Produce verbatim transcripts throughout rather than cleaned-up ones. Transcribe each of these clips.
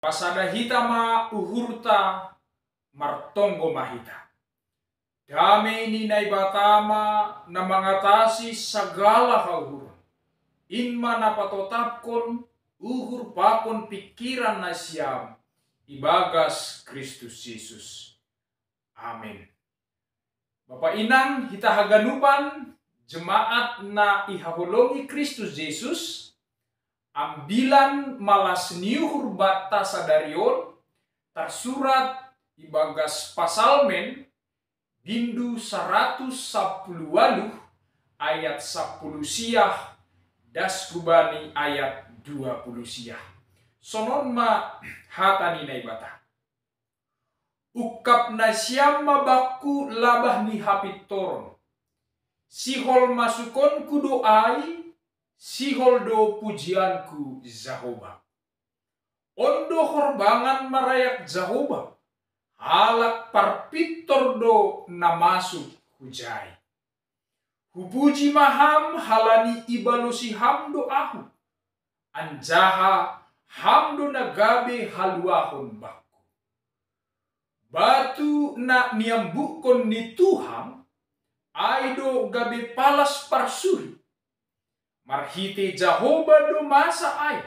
Pasada hita ma uhurta, martonggo ma hita. Dame ni Naibata ma na mangatasi sagala hauhuron. In ma na patotapkon uhur pakon pikiran nasiam ibagas Kristus Jesus. Amen. Bapa inang hita haganupan, jemaat na ihaholongi Kristus Jesus, ambilan malas ni uhur banta sadari on, tarsurat ibagas Pasalmen, bindu saratus sapuluh waluh, ayat sapuluh siah, das hubani ayat dua puluh siah. Sonon ma hata ni Naibata. Ungkap nasiam ma bakku labah ni hapintoron. Sihol masukonku do ai, sihol do pujianku Jahoba. On do horbangan marayak Jahoba, halak parpintor do na masuk hujai. Hupuji ma ham halani ibalosi ham do ahu, anjaha ham do na gabe haluahon bakku. Batu na niambukkon ni Tuhan, ai do gabe palas parsuhi. Marhite Jahoba do masa ai,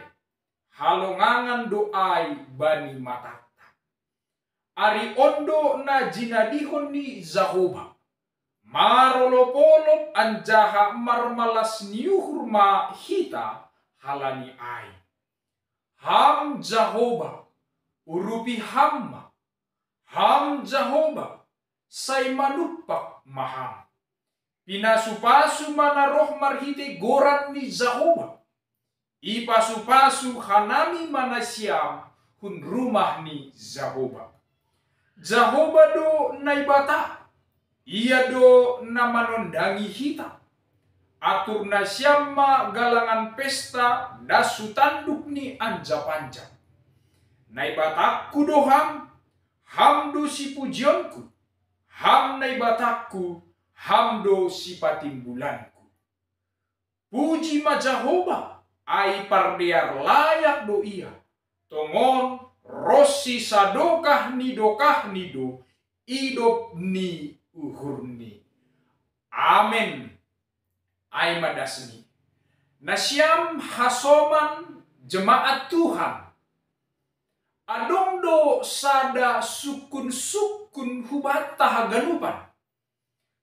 halongangan do ai bani matanta. Ari on do na jinadihon ni Jahoba, marolopolop anjaha marmalas ni uhur ma hita halani ai. Ham Jahoba, urupi ham ma. Ham Jahoba, sai manumpak ma ham. Pinasupasu ma na roh marhite goran ni Jahoba. Ipasupasu hanami ma nasiam hun rumah ni Jahoba. Jahoba do Naibata, ia do na manondangi hita. Atur nasiam ma galangan pesta das hu tanduk ni anja-panja. Naibatakku do ham, ham do sipujionku, ham Naibatakku, ham do sipatimbulanku. Puji ma Jahoba, ai pardear layak do ia, tongon ronsi sadokah ni dokahni do idop ni uhurni. Amen. Ai ma dasni. Nasiam hasoman jemaat Tuhan. Adong do sada sungkun-sungkun hubanta haganupan.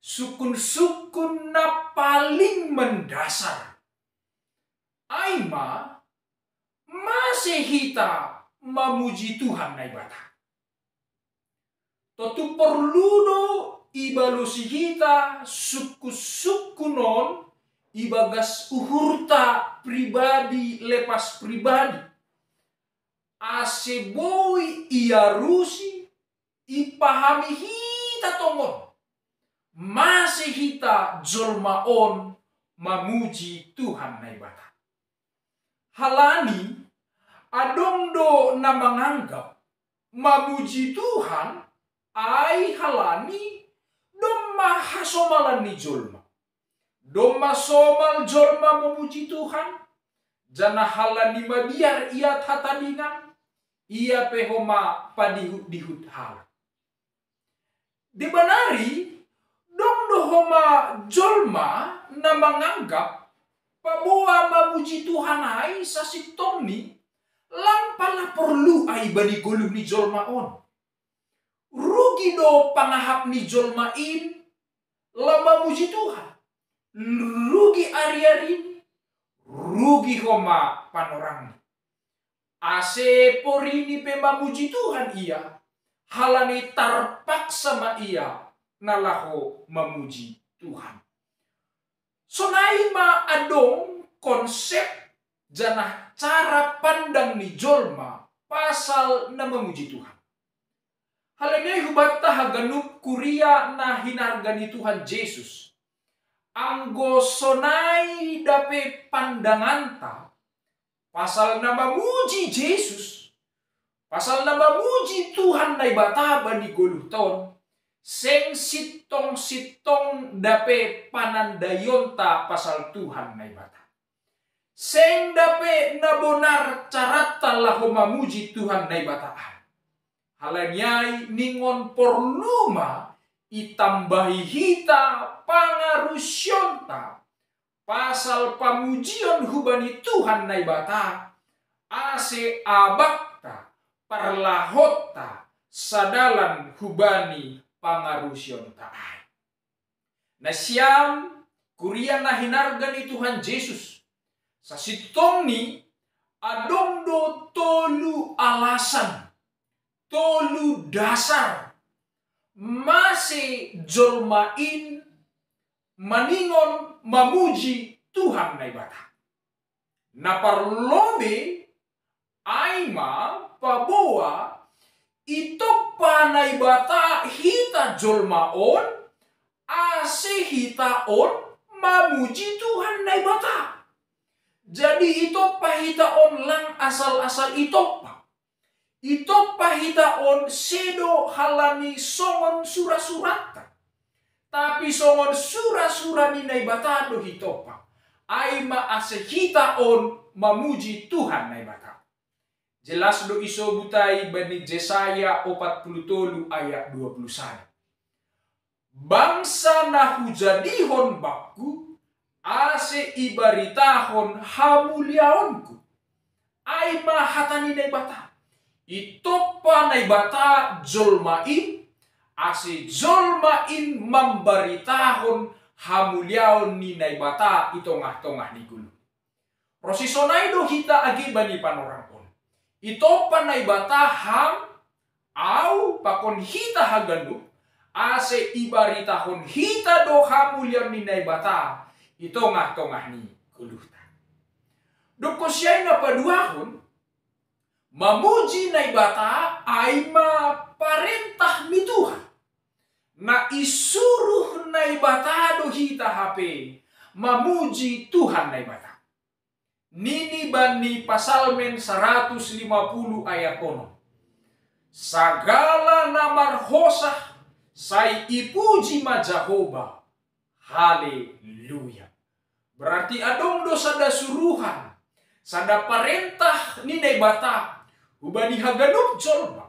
Sungkun-sungkun na paling mendasar. Ai ma, mase hita mamuji Tuhan Naibata. Tontu porlu do ibalosi hita sungkun-sungkun on ibagas uhurta pribadi lepas pribadi. Ase boi iarusi, ipahami hita tongon. Mase hita jolma on mamuji Tuhan Naibata. Halani, adong do na manganggap mamuji Tuhan ai halani domma hasomalan ni jolma. Domma somal jolma mamuji Tuhan, janah halani mabiar ia tatadingan, ia pe homa padihut-dihut halak. Deba nari, dong do homa jolma na manganggap paboa mamuji Tuhan ai sasintongni, lang pala porlu ai bani goluh ni jolma on. Rugi do pangahap ni jolma in, la mamuji Tuhan. Rugi ari-arini, rugi homa panorangni. Ase porini pe mamuji Tuhan ia, halani tarpaksa ma ia na laho mamuji Tuhan. Sonai ma adong konsep janah cara pandang ni jolma pasal na mamuji Tuhan. Halani ai hubanta haganup kuria na hinarga ni Tuhan Jesus. Anggo sonai dape pandanganta pasal na mamuji Jesus, pasal na mamuji Tuhan Naibata bani goluhta on, seng sintong-sintong dape panandaionta pasal Tuhan Naibata. Seng dapet na bonar caratta laho mamuji Tuhan Naibata. Halani ai ningon porlu ma itambahi hita pangarusionta pasal pamujion hubani Tuhan Naibata, ase abakta, parlahotta sadalan hubani pangarusionta ai. Nasiam kuria na hinarga ni Tuhan Jesus, sasintongni adong do tolu alasan, tolu dasar, mase jolma in maningon mamuji Tuhan Naibata. Na parlobe ai ma paboa itoppa Naibata hita jolma on, ase hita on mamuji Tuhan Naibata. Jadi itoppa hita on lang asal-asal itoppa. Itoppa hita on sedo halani songon sura-suranta. Tapi songon sura-sura ni Naibata do hitoppa. Ai ma ase hita on mamuji Tuhan Naibata. Jelas do isobut ai bani Jesaya opat puluh tolu ayat dua puluh sada. Bangsa na hujadihon bakku, ase ibaritahon hamuliaonku. Ai ma hata ni Naibata. Itoppa Naibata jolma in, ase jolma in mambaritahon hamuliaon ni Naibata i tongah-tongah ni gulu. Ro sisonai do hita age bani panorang on. Itoppa Naibata ham, au, pakon hita haganup, ase ibaritahon hita do hamuliaon ni Naibata i tongah-tongah ni guluhta. Dob konsi ai na paduahon, mamuji Naibata ai ma parentah ni Tuhan. Na isuruh Naibata do hita hape mamuji Tuhan Naibata. Nini bani Pasalmen saratus lima puluh ayat onom. Sagala na marhosah sai ipuji ma Jahowa. Haleluya. Berarti adong do sada suruhan, sada parentah ni Naibata hubani haganup jolma,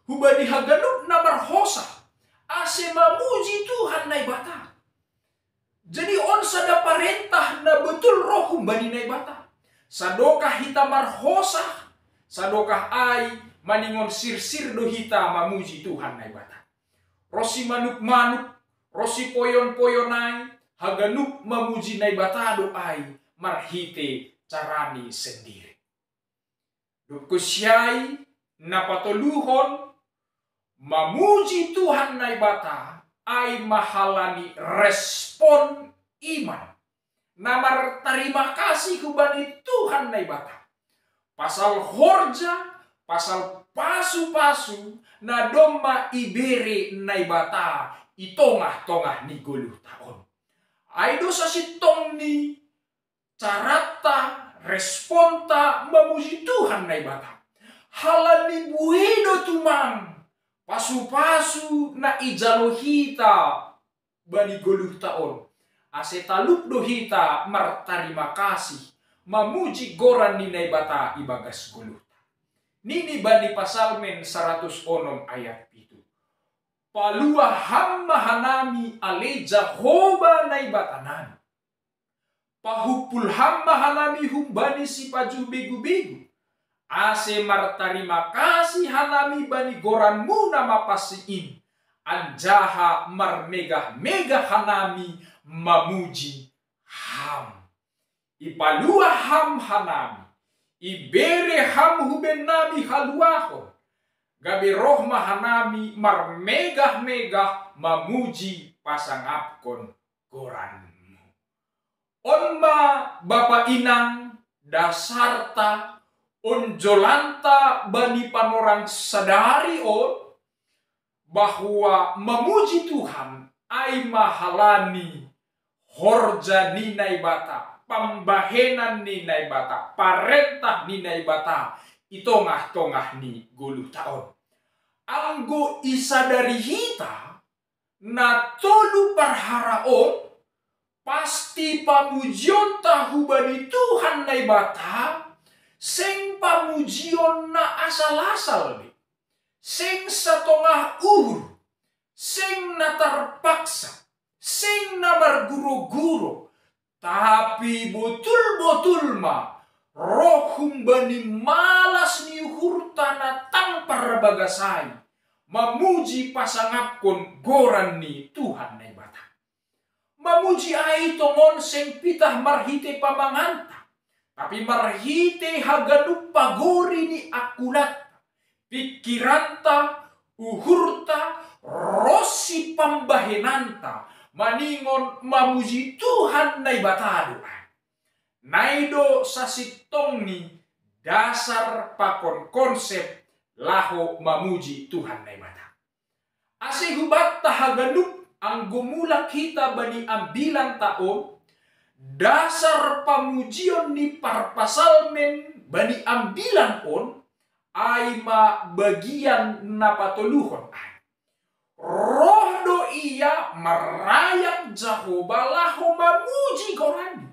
hubani haganup na marhosah, ase mamuji Tuhan Naibata. Jadi on sada parentah na betul ro humbani Naibata. Sadokah hita marhosah, sadokah ai maningon sirsir do hita mamuji Tuhan Naibata. Ro simanuk-manuk, ro sipoyon-poyon ai, haganup mamuji Naibata do ai marhite carani sendiri. Dob konsi ai na patoluhon, mamuji Tuhan Naibata ai ma halani respon iman na martarima kasih hubani Tuhan Naibata. Pasal horja, pasal pasu-pasu na domma ibere Naibata i tongah-tongah ni goluhta on. Ai do sasintongni caranta, responta mamuji Tuhan Naibata. Halani buei do tumang pasu-pasu na ijalo hita bani goluhta on, ase talup do hita martarima kasih, mamuji goran ni Naibata ibagas goluhta. Nini bani Pasalmen saratus onom ayat pitu. Palua ham ma hanami ale Jahowa Naibatanami. Pahumpul ham ma hanami humbani sipajuh begu-begu, ase martarima kasih hanami bani goranmu na mapansing in, anjaha marmegah-megah hanami mamuji ham. Ipalua ham hanami, ibere ham hubennami haluahon, gabe roh ma hanami marmegah-megah mamuji pasangapkon goranmu. On ma bapa inang dasarta, onjolanta bani panorang sadari on, bahwa mamuji Tuhan ai ma halani horja ni Naibata, pambahenan ni Naibata, parentah ni Naibata i tongah-tongah ni goluhta on. Anggo isadari hita na tolu parhara on, Pasti pamujionta hubani Tuhan Naibata, seng pamujion na asal-asal be, seng satongah uhur, seng na tarpaksa, seng na marguro-guro, tapi botul-botul ma roh humbani malas ni uhurta na tang parbagas ai, mamuji pasangapkon goran ni Tuhan Naibata. Mamuji ai tongon seng pitah marhite pamanganta, tapi marhite haganup pagori ni angkulatta, pingkiranta, uhurta, ronsi pambahenanta, maningon mamuji Tuhan Naibata do ai. Nai do sasintongni dasar pakon konsep laho mamuji Tuhan Naibata. Ase hubanta haganup, anggo mulak hita bani ambilanta on, dasar pamujion ni parpasalmen bani ambilan on, ai ma bagian na patoluhon ai. Roh do ia marayak Jahowa laho mamuji goranni.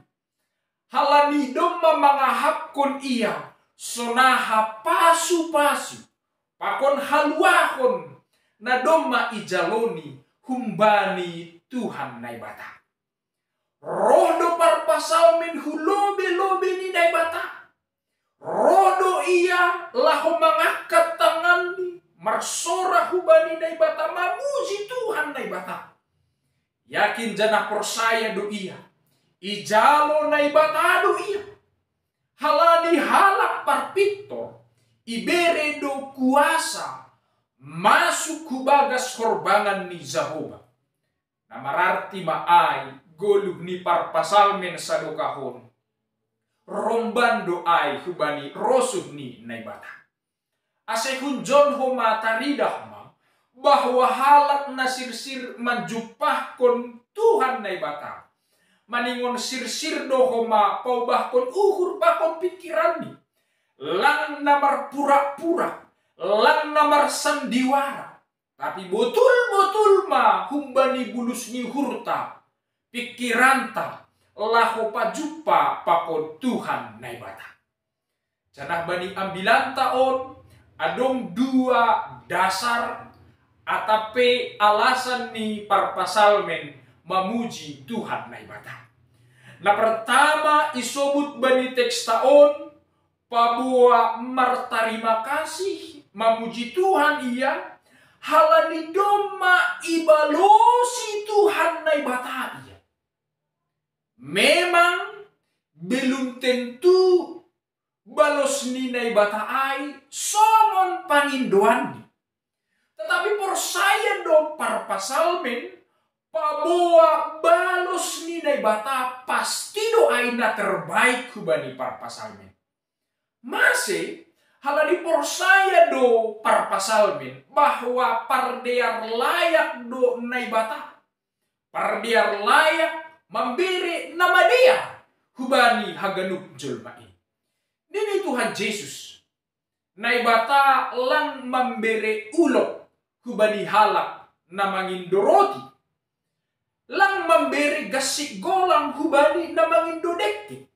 Halani domma mangahapkon ia sonaha pasu-pasu pakon haluahon na domma ijaloni humbani Tuhan Naibata. Roh do parpasalmen hu lobe-lobe ni Naibata. Roh do ia laho mangangkat tanganni, marsora hubani Naibata, mamuji Tuhan Naibata. Yakin janah porsaya do ia, ijalo Naibata do ia. Halani halak parpintor, ibere do kuasa masuk hu bagas horbangan ni Jahowa. Na mararti ma ai goluh ni parpasalmen sadokah on, romban do ai hubani rosuh ni Naibata. Ase hunjon homa taridah ma, bahwa halak na sirsir manjumpahkon Tuhan Naibata, maningon sirsir do homa paubahkon uhur pakon pingkiranni, lang na marpura-pura, lang na marsandiwara, tapi botul-botul ma humbani bulus ni uhurta, pingkiranta, laho pajumpa pakon Tuhan Naibata. Janah bani ambilanta on, adong dua dasar atap pe alasan ni parpasalmen mamuji Tuhan Naibata. Na pertama isobut bani teksta on, paboa martarima kasih, mamuji Tuhan ia, halani domma ibalosi Tuhan Naibata ia. Memang belum tentu balos ni Naibata ai songon pangindoanni. Tetapi porsaya do parpasalmen, paboa balos ni Naibata pasti do ai na terbaik hubani parpasalmen. Mase? Halani porsaya do parpasalmen bahwa pardear layak do Naibata. Pardear layak mambere na madear hubani haganup jolma i. Nini Tuhan Jesus, Naibata lang mambere ulok hubani halak na mangindo roti, lang mambere gansik golang hubani na mangindo dengke.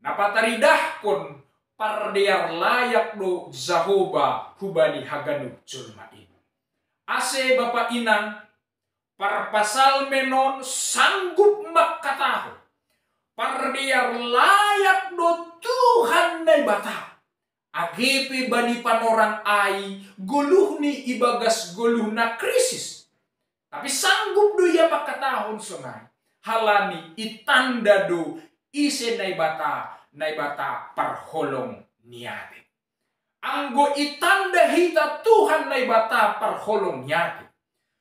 Na pataridahkon pardear layak do Jahowa hubani haganup jolma i. Ase bapa inang, parpasalmen on sanggup mangkatahon, pardear layak do Tuhan Naibata, age pe bani panorang ai goluhni ibagas goluh na krisis. Tapi sanggup do ia mangkatahon sonai, halani itanda do ise Naibata, Naibata parholong ni ate. Anggo itanda hita Tuhan Naibata parholong ni ate,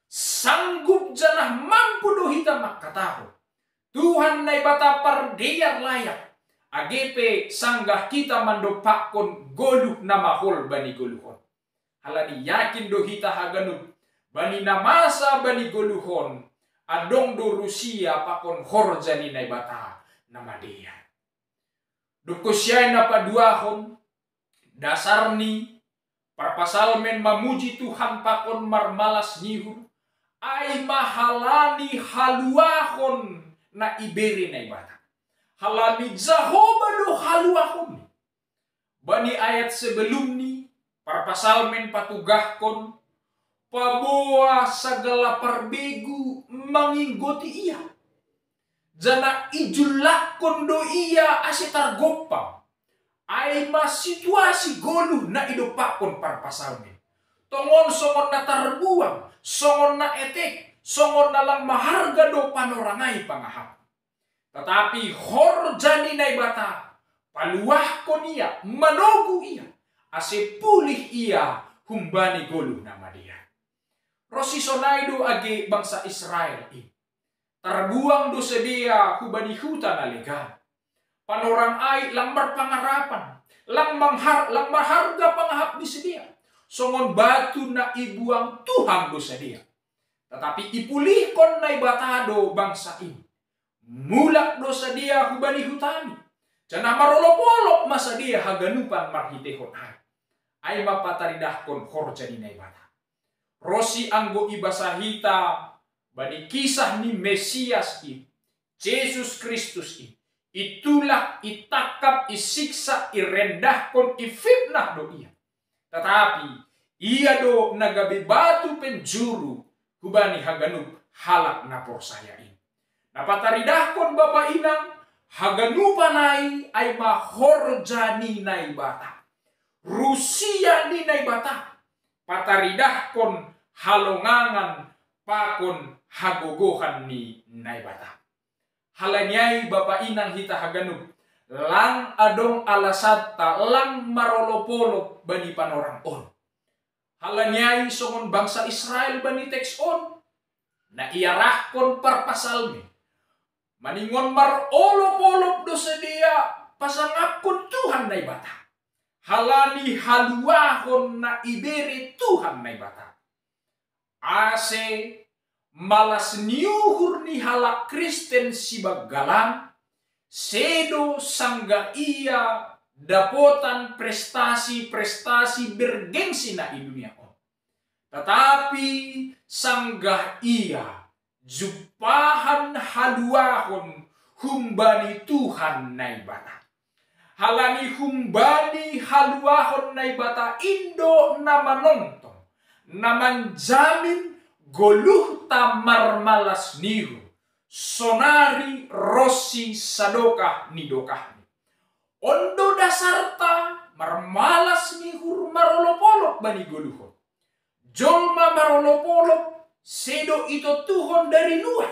sanggup janah mampu do hita mangkatahon, Tuhan Naibata pardear layak, age pe sanggah hita mandompakkon goluh na mahol bani goluh on. Halani yakin do hita haganup, bani na masa bani goluh on, adong do rusia pakon horja ni Naibata na madear. Dob sian na paduahon, dasarni parpasalmen mamuji Tuhan pakon marmalas ni uhur, ai ma halani haluahon na ibere Naibata. Halani Jahoba do haluahon. Bani ayat sebelum ni, parpasalmen patugahkon, paboa sagala parbegu manginggoti ia. Janah ijullakkon do ia ase targompang. Ai ma situasi goluh na idompakkon parpasalmen. Tongon songon na tarbuang, songon na etek, songon na lang maharga do panorang ai pangahap. Tetapi horja ni Naibata, paluahkon ia, manogu ia, ase pulih ia humbani goluh na madear. Ronsi sonai do age bangsa Israel i. Tarbuang do sidea hubani huta na legan. Panorang ai lang marpangarapan, lang manghar, lang maharga pangahap ni sidea. Songon batu na ibuang Tuhan do sidea. Tetapi ipulihkon Naibata do bangsa i. Mulak do sidea hubani huta i. Janah marolop-olop ma sidea haganupan marhiteihon ai. Ai ma pataridahkon horja ni Naibata. Ronsi anggo ibasa hita bani kisah ni Mesias i, Jesus Kristus i, itulak, itangkap, isiksa, irendahkon, ifitnah do ia. Tetapi ia do na gabe batu penjuru hubani haganup halak na porsaya i. Na pataridahkon bapa inang, haganupan ai ai ma horja ni Naibata. Rusia ni Naibata, pataridahkon halongangan pakon hagogohan ni Naibata. Halani ai bapa inang hita haganup, lang adong alasanta lang marolop-olop bani panorang on. Halani ai songon bangsa Israel bani teks on, na iarahkon parpasalmen. Maningon marolop-olop do sidea pasangapkon Tuhan Naibata. Halani haluahon na ibere Tuhan Naibata. Ase malas ni uhur ni halak Kristen sibanggalan, sedo sanggah ia dapotan prestasi-prestasi bergengsi na i dunia on. Tetapi sanggah ia jumpahan haluahon humbani Tuhan Naibata. Halani humbani haluahon Naibata in do na manongtong, na manjamin goluhta marmalas ni uhur, sonari ronsi sadokah ni dokahni. On do dasarta marmalas ni uhur marolop-olop bani goluh on. Jolma marolop-olop sedo itontuhon dari luar,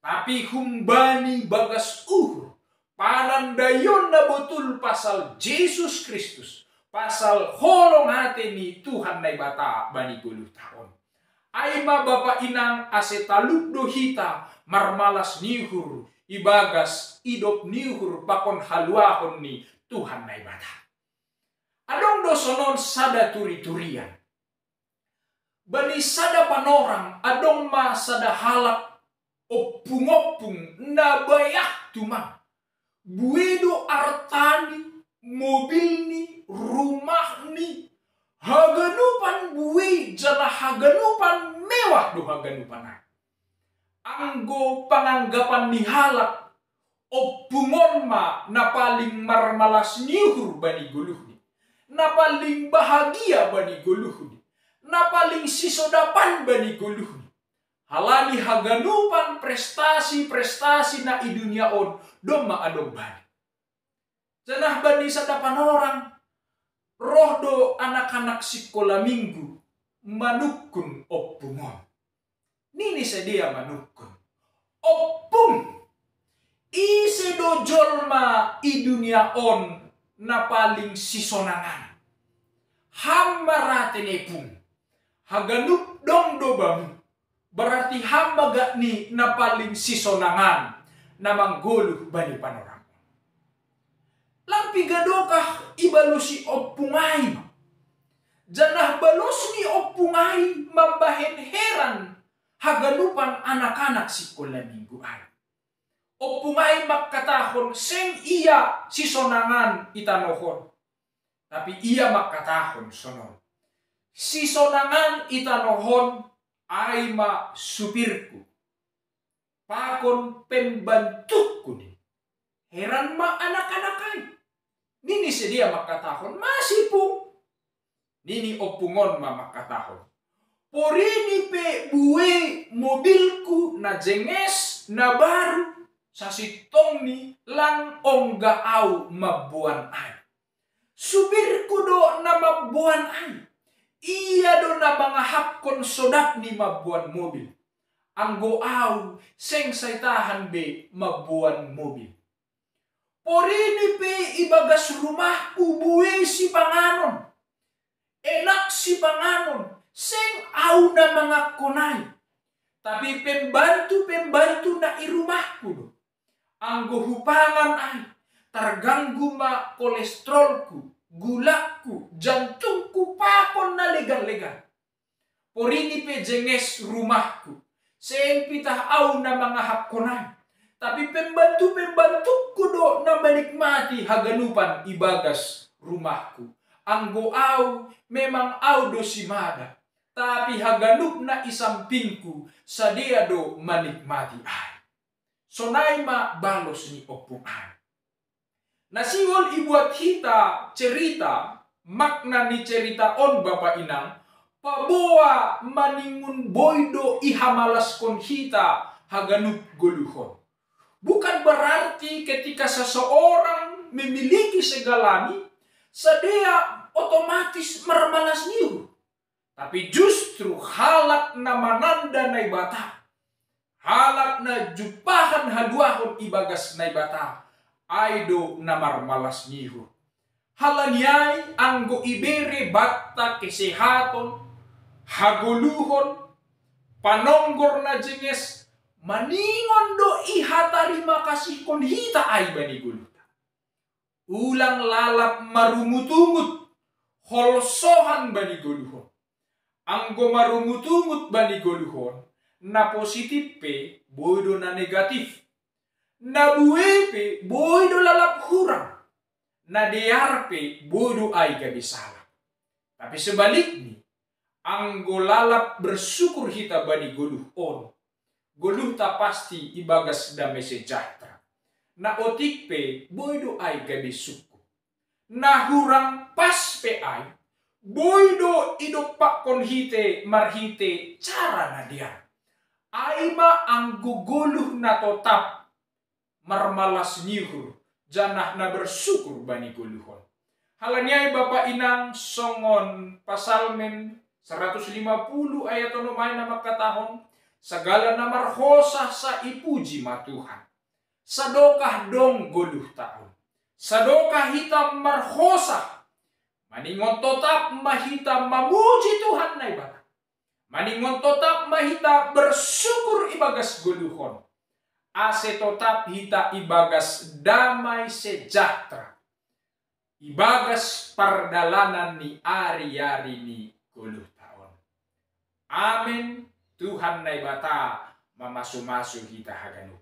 tapi humbani bagas uhur, panandaion na botul pasal Jesus Kristus, pasal holong ate ni Tuhan Naibata bani goluhta on. Ai ma bapa inang ase talup do hita marmalas ni uhur ibagas idop ni uhur pakon haluahon ni Tuhan Naibata. Adong do sonon sada turi-turian. Bani sada panorang adong ma sada halak ompung-ompung na bayak tumang. Bue do artani, mobilni, rumahni, haganupan bue jala haganupan mewah do haganupan ai. Anggo panganggapan ni halak, ompung on ma na paling marmalas ni uhur bani goluhni, na paling bahagia bani goluhni, na paling sisodapan bani goluhni. Halani haganupan prestasi-prestasi na i dunia on domma adong bani. Janah bani sada panorang, roh do anak-anak sikola minggu manungkun ompung on. Nini sidea manungkun, "Ompung, ise do jolma i dunia on na paling sisonangan?" "Ham ma ra tene pung, haganup dong do bamu, berarti ham ma gakni na paling sisonangan na manggoluh bani panorang." Lang piga dokah ibalosi ompung ai ma. Janah balos ni ompung ai mambahen heran haganupan anak-anak sikola minggu ai. Ompung ai mangkatahon seng ia sisonangan i tanoh on, tapi ia mangkatahon sonon, "Sisonangan i tanoh on ai ma supirku, pakon pembantuku ni. Heran ma anak-anak ai. Nini sadia mangkatahon, "Masih, Pung." Nini ompung on ma mangkatahon, "Porini pe buei mobilku na jenges, na baru, sasintongni lang ongga au mamboan ai. Supirku do na mamboan ai. Ia do na mangahapkon sodapni mamboan mobil. Anggo au, seng sai tahan be mamboan mobil. Porini pe ibagas rumahku buei sipanganon, enak sipanganon, seng au na mangankon ai. Tapi pembantu-pembantu na i rumahku do. Anggo hupangan ai, targanggu ma kolesterolku, gulakku, jantungku pakon na legan-legan. Porini pe jenges rumahku, seng pitah au na mangahapkon ai. Tapi pembantu-pembantuku do na manikmati haganupan ibagas rumahku. Anggo au, memang au do simada. Tapi haganup na i sampingku, sadia do manikmati ai." Sonai ma balos ni ompung ai. Na sihol ibuat hita cerita, makna ni cerita on, Bapa Inang, paboa maningon boi do ihamalaskon hita haganup goluhon. Bukan berarti ketika seseorang memiliki segalanya, sadia otomatis marmalas ni uhur. Tapi justru halak na mananda Naibata, halak na jumpahan haluahon ibagas Naibata, ai do na marmalas ni uhur. Halani ai anggo ibere banta kesehaton, hagoluhon, panonggor na jenges, maningon do ihatarimakasihkon hita ai bani goluhta. Ulang lalap marungut-ungut, holsohan bani goluhon. Anggo marungut-ungut bani goluhon, na positif pe boi do na negatif. Na buei pe boi do lalap hurang. Na dear pe boi do ai gabe sala. Tapi sebalikni, anggo lalap bersyukur hita bani goluh on, goluhta pasti ibagas dame sejahtera. Na otik pe boi do ai gabe sungkun. Na hurang pas pe ai, boi do idompakkon hita marhite cara na dear. Ai ma anggo goluh na totap marmalas ni uhur, janah na bersyukur bani goluhon. Halani ai Bapa Inang, songon Pasalmen saratus lima puluh ayat onom ai na mangkatahon, sagala na marhosa sai ipuji ma Tuhan. Sadokah dong goluhta on, sadokah hita marhosa, maningon totap ma hita mamuji Tuhan Naibata. Maningon totap ma hita bersyukur ibagas goluhon, ase totap hita ibagas damai sejahtera ibagas pardalanan ni ari-ari ni goluhta on. Amen. Tuhan Naibata mamasu-masu hita haganup.